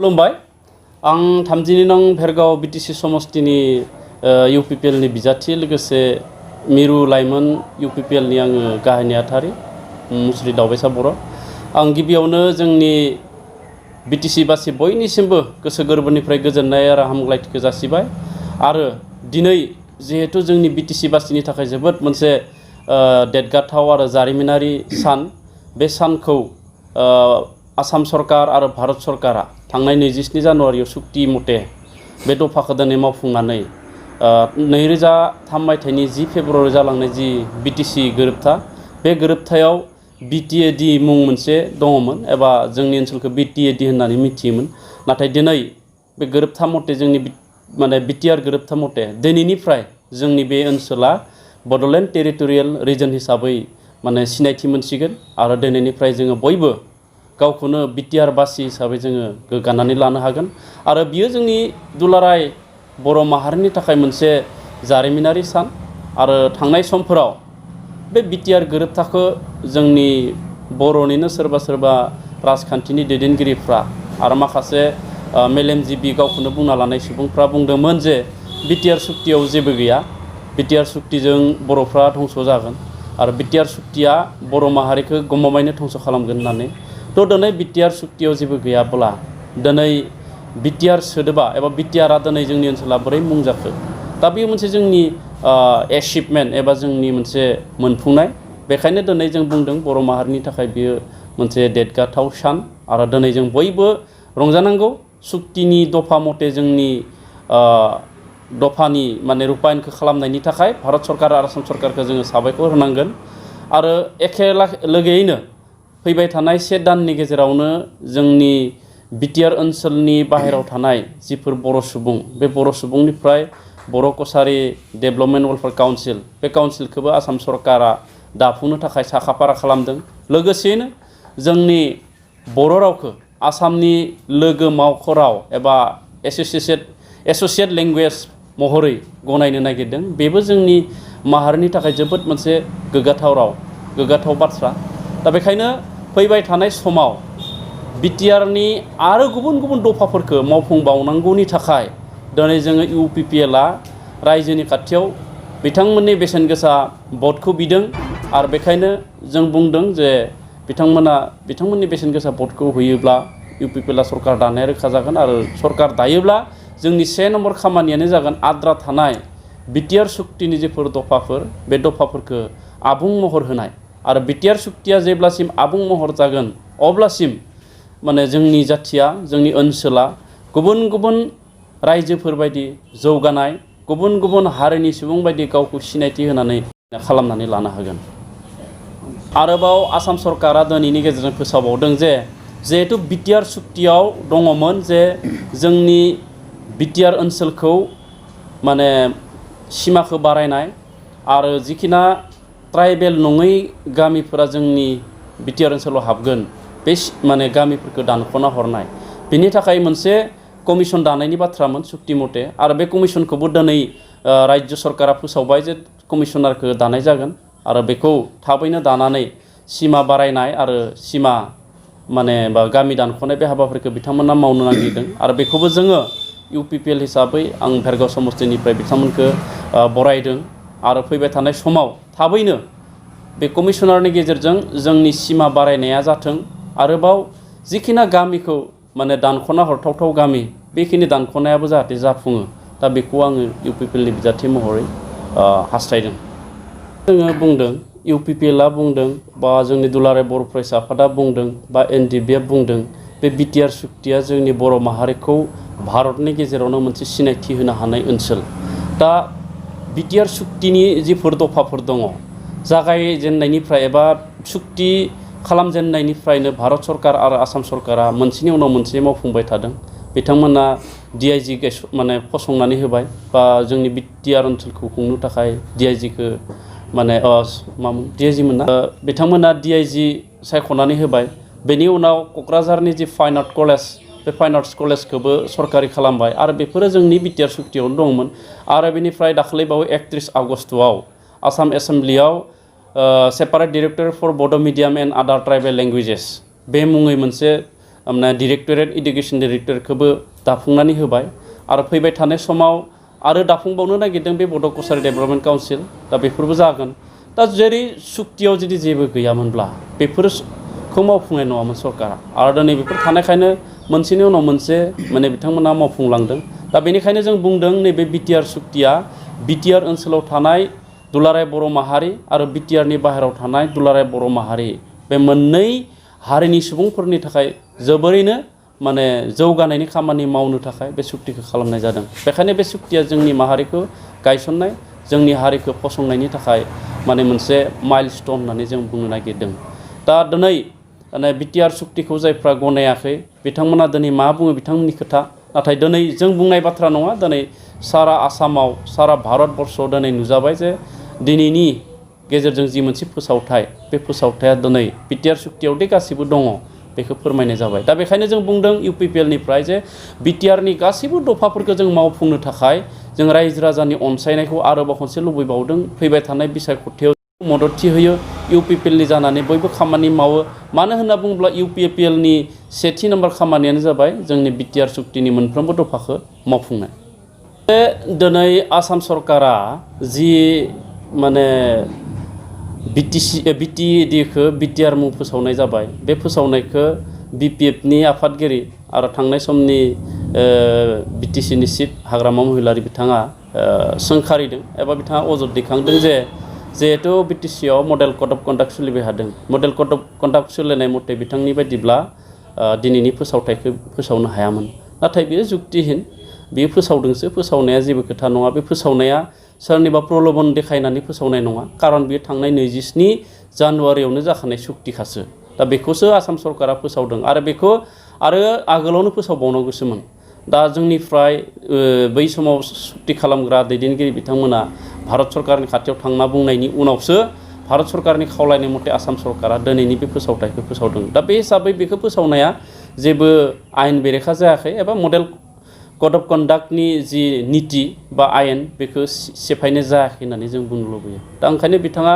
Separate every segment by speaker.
Speaker 1: खुलुमबाय आं 32 नं भेरगाव बिटिसि समस्तिनि इउपिपिएलनि बिजाथि लोगोसे मिरु लाइमोन इउपिपिएलनि आङो गाहाय नेहाथारि मुस्रि दावबायसा बर' आं गिबियावनो जोंनि बिटिसि बासि बयनिसिमबो गोसो गोरबोनिफ्राय गोजोननाय आरो हामग्लायथिखौ जासिबाय आरो दिनै जिहेतु जोंनि बिटिसि बासिनि थाखाय जोबोद मोनसे देरगाथाव आरो जारिमिनारि सान बे सानखौ आसाम सरकार आरो भारत सरकारा थांनाय 27 जानुवारियाव सुक्ति मथे बे दफाखौ दिनै मावफुंनानै 2003 मायथाइनि 10 फेब्रुवारि जालांनाय जि बिटिसि गोरोबथा बे गोरोबथायाव बिटिएडि मुं मोनसे दङमोन एबा जोंनि ओनसोलखौ बिटिएडि होननानै मिथियोमोन नाथाय दिनै बे गोरोबथा मथे जोंनि बिटिआर गोरोबथा मथे दिनैनिफ्राय जोंनि बे ओनसोला बड'लेण्ड टेरिटरियेल रिजन हिसाबै सिनायथि मोनसिगोन आरो दिनैनिफ्राय जोङो बयबो गावखौनो बिटिआर बासि हिसाबै जोङो गोग्गानानै लानो हागोन आरो बियो जोंनि दुलाराय बर' माहारिनि थाखाय मोनसे जारिमिनारि सान आरो थांनाय समफोराव बे बिटिआर गोरोबथाखौ जोंनि बर'निनो सोरबा राजखान्थिनि दैदेनगिरिफ्रा आरो माखासे मेलेमजिबि गावखौनो बुंना लानाय सुबुंफ्रा बुंदोंमोन जे बिटिआर सुक्तियाव जेबो गैया बिटिआर सुक्तिजों बर'फ्रा धंस जागोन आरो बिटिआर सुक्तिया बर' माहारिखौ गमामायैनो धंस खालामगोन होननानै तो दिनै बिटिआर सुक्तियाव जेबो गैयाब्ला दिनै बिटिआर सोदोबा एबा बिटिआरआ दिनै जोंनि ओनसोला बोरै मुं जाखो दा बेयो मोनसे जोंनि एचिभमेन्ट एबा जोंनि मोनसे मोनफुंनाय बेखायनो दिनै जों बुंदों बर' माहारिनि थाखाय बियो मोनसे देरगाथाव सान आरो दिनै जों बयबो रंजानांगौ सुक्तिनि दफा मथे जोंनि दफानि रुपायनखौ खालामनायनि थाखाय भारत सरकार आरो आसाम सरकारखौ जोङो साबायखर होनांगोन आरो एखे लोगोयैनो फैबाय थानाय 1 दाननि गेजेरावनो जोंनि बिटिआर ओनसोलनि बाहेरायाव थानाय जिफोर बर' सुबुं बे बर' सुबुंनिफ्राय बर' कसारि डेभेलपमेन्ट वेलफेयार काउन्सिल बे काउन्सिलखौबो आसाम सरकारा दाफुंनो थाखाय साखाफारा खालामदों लोगोसेयैनो जोंनि बर' रावखौ आसामनि लोगो मावख' राव एबा एसोसिएट लेंगुवेज महरै गनायनो नागिरदों बेबो जोंनि माहारिनि थाखाय जोबोद मोनसे गोग्गाथाव बाथ्रा दा बेखायनो फैबाय थानाय समाव बिटिआरनि आरो गुबुन दफाफोरखौ मावफुंबावनांगौनि थाखाय दिनै जोङो इउपिपिएलआ रायजोनि खाथियाव बिथांमोननि बेसेन गोसा भटखौ बिदों आरो बेखायनो जों बुंदों जे बिथांमोननि बेसेन गोसा भटखौ होयोब्ला इउपिपिएलआ सरकार दानाया रोखा जागोन आरो सरकार दायोब्ला जोंनि 1 नम्बर खामानियानो जागोन आद्रा थानाय बिटिआर सुक्तिनि जेफोर दफाफोर बे दफाफोरखौ आबुं महर होनाय आरो बिटिआर सुक्तिया जेब्लासिम आबुं महर जागोन अब्लासिम जोंनि जाथिया जोंनि ओनसोला गुबुन रायजोफोर बायदि जौगानाय गुबुन हारिनि सुबुं बायदि गावखौ सिनायथि होनानै खालामनानै लानो हागोन आरोबाव आसाम सरकारा दिनैनि गेजेरजों फोसावबावदों जे जिहेतु बिटिआर सुक्तियाव दङमोन जे जोंनि बिटिआर ओनसोलखौ सिमाखौ बारायनाय आरो जिखिना ट्राइबेल नङै गामिफोरा जोंनि बिटिआर ओनसोलाव हाबगोन बे गामिफोरखौ दानख'ना हरनाय बेनि थाखाय मोनसे कमिसन दानायनि बाथ्रामोन सुक्ति मथे आरो बे कमिसनखौबो दिनै राज्य सरकारा फोसावबाय जे कमिसनारखौ दानाय जागोन आरो बेखौ थाबैनो दानानै सिमा बारायनाय आरो सिमा गामि दानख'नाय बे हाबाफारिखौ बिथांमोना मावनो नागिरदों आरो बेखौबो जोङो इउपिपिएल हिसाबै आं भेरगाव समस्तिनिफ्राय बिथांमोनखौ बरायदों आरो फैबाय थानाय समाव थाबैनो बे कमिसनारनि गेजेरजों जोंनि सिमा बारायनाया जाथों आरोबाव जिखिना गामिखौ दानख'ना हरथावथाव गामि बेखिनि दानख'नायाबो जाहाथे जाफुङो दा बेखौ आङो इउपिपिएलनि बिजाथि महरै हास्थायदों जोङो बुंदों इउपिपिएलआ बुंदों बा जोंनि दुलाराय बर' फरायसा आफादा बुंदों बा एनडिएफबिआ बुंदों बे बिटिआर सुक्तिया जोंनि बर' माहारिखौ भारतनि गेजेरावनो मोनसे सिनायथि होनो हानाय ओनसोल दा बिटिआर सुक्तिनि जिफोर दफाफोर दङ जागायजेननायनिफ्राय एबा सुक्ति खालामजेननायनिफ्रायनो भारत सरकार आरो आसाम सरकारा मोनसेनि उनाव मोनसे मावफुंबाय थादों बिथांमोना डिआइजि फसंनानै होबाय बा जोंनि बिटिआर ओनसोलखौ खुंनो थाखाय डिआइजिखौ डिआइजिमोन ना बिथांमोना डिआइजि सायख'नानै होबाय बेनि उनाव क'क्राझारनि जि फाइन आर्ट कलेज बे फाइन आर्ट्स कलेजखौबो सरकारि खालामबाय आरो बेफोरो जोंनि बिटिआर सुक्तियावनो दंमोन आरो बेनिफ्राय दाख्लैबावै 31 आगस्टआव आसाम एसेम्ब्लियाव सेपारेट डाइरेक्टर फर बड' मिडियाम एन्ड आदार ट्राइबेल लेंगुवेजेस बे मुङै मोनसे डाइरेक्टरेट इडुकेसन डाइरेक्टरेटखौबो दाफुंनानै होबाय आरो फैबाय थानाय समाव आरो दाफुंबावनो नागिरदों बे बड' कसारि डेभेलपमेन्ट काउन्सिल दा बेफोरबो जागोन दा जेरै सुक्तियाव जुदि जेबो गैयामोनब्ला बेफोरखौ मावफुंनाय नङामोन सरकारा आरो दिनै बेफोर थानायखायनो मोनसेनि उनाव मोनसे माने बिथांमोना मावफुंलांदों दा बेनिखायनो जों बुंदों नैबे बिटिआर सुक्तिया बिटिआर ओनसोलाव थानाय दुलाराय बर' माहारि आरो बिटिआरनि बाहेरायाव थानाय दुलाराय बर' माहारि बे मोननै हारिनि सुबुंफोरनि थाखाय जोबोरैनो माने जौगानायनि खामानि मावनो थाखाय बे सुक्तिखौ खालामनाय जादों बेखायनो बे सुक्तिया जोंनि माहारिखौ गायसननाय जोंनि हारिखौ फसंनायनि थाखाय माने मोनसे माइलस्टोन होननानै जों बुंनो नागिरदों दा दिनै बिटिआर सुक्तिखौ जायफ्रा गनायाखै बिथांमोना दिनै मा बुङो बिथांमोननि खोथा नाथाय दिनै जों बुंनाय बाथ्रा नङा दिनै सारा आसामाव सारा भारतबर्षआव दिनै नुजाबाय जे दिनैनि गेजेरजों जि मोनसे फोसावथाय बे फोसावथाया दिनै बिटिआर सुक्तियावदि गासिबो दङ बेखौ फोरमायनाय जाबाय दा बेखायनो जों बुंदों इउपिपिएलनिफ्राय जे बिटिआरनि गासैबो दफाफोरखौ जों मावफुंनो थाखाय जों रायजो राजानि अनसायनायखौ आरोबाव खनसे लुबैबावदों फैबाय थानाय बिसायख'थियाव मददथि होयो इउपिपिएलनि जानानै बयबो खामानि मावो मानो होनना बुङोब्ला इउपिपिएलनि सेथि नाम्बार खामानियानो जाबाय जोंनि बिटिआर सुक्तिनि मोनफ्रोमबो दफाखौ मावफुंनाय दिनै आसाम सरकारा जि माने बिटिएडिखौ बिटिआर मुं फोसावनाय जाबाय बे फोसावनायखौ बिपिएफनि आफादगिरि आरो थांनाय समनि बिटिसिनि चिफ हाग्रामा महिलारि बिथाङा सोंखारिदों एबा बिथाङा अजद दैखांदों जे जिहेतु बिटिसिआव मडेल कड अफ कन्डाक्ट सोलिबाय थादों मडेल कड अफ कन्डाक्ट सोलिनाय मथे बिथांनि बायदिब्ला दिनैनि फोसावथायखौ फोसावनो हायामोन नाथाय बेयो जुक्तिहीन बेयो फोसावदोंसो फोसावनाया जेबो खोथा नङा बे फोसावनाया सोरनिबा प्रलबन देखायनानै फोसावनाय नङा खारन बेयो थांनाय 27 जानुवारियावनो जाखानाय सुक्तिखासो दा बेखौसो आसाम सरकारा फोसावदों आरो बेखौ आरो आगोलावनो फोसावबावनांगौसोमोन दा जोंनिफ्राय बै समाव सुक्ति खालामग्रा दैदेनगिरि बिथांमोना भारत सरकारनि खाथियाव थांना बुंनायनि उनावसो भारत सरकारनि खावलायनाय मथे आसाम सरकारा दिनैनि बे फोसावथायखौ फोसावदों दा बे हिसाबै बेखौ फोसावनाया जेबो आयेन बेरेखा जायाखै एबा मडेल कड अफ कन्डाक्टनि जि नीति बा आयेन बेखौ सेफायनाय जायाखै होननानै जों बुंनो लुबैयो दा ओंखायनो बिथाङा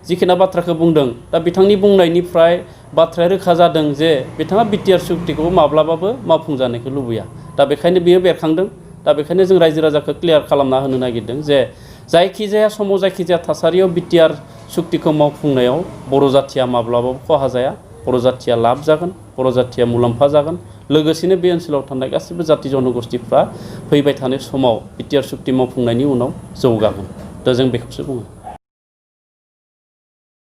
Speaker 1: जिखिना बाथ्राखौ बुंदों दा बिथांनि बुंनायनिफ्राय बाथ्राया रोखा जादों जे बिथाङा बिटिआर सुक्तिखौ माब्लाबाबो मावफुंजानायखौ लुबैया दा बेखायनो बियो बेरखांदों दा बेखायनो जों रायजो राजाखौ क्लियार खालामना होनो नागिरदों जे जायखिजाया समाव जायखिजाया थासारियाव बिटिआर सुक्तिखौ मावफुंनायाव बर' जाथिया माब्लाबाबो खहा जाया बर' जाथिया लाब जागोन बर' जाथिया मुलाम्फा जागोन लोगोसेनो बे ओनसोलाव थानाय गासिबो जाति जनगोष्ठीफ्रा फैबाय थानाय समाव बिटिआर सुक्ति मावफुंनायनि उनाव जौगागोन दा जों बेखौसो बुङो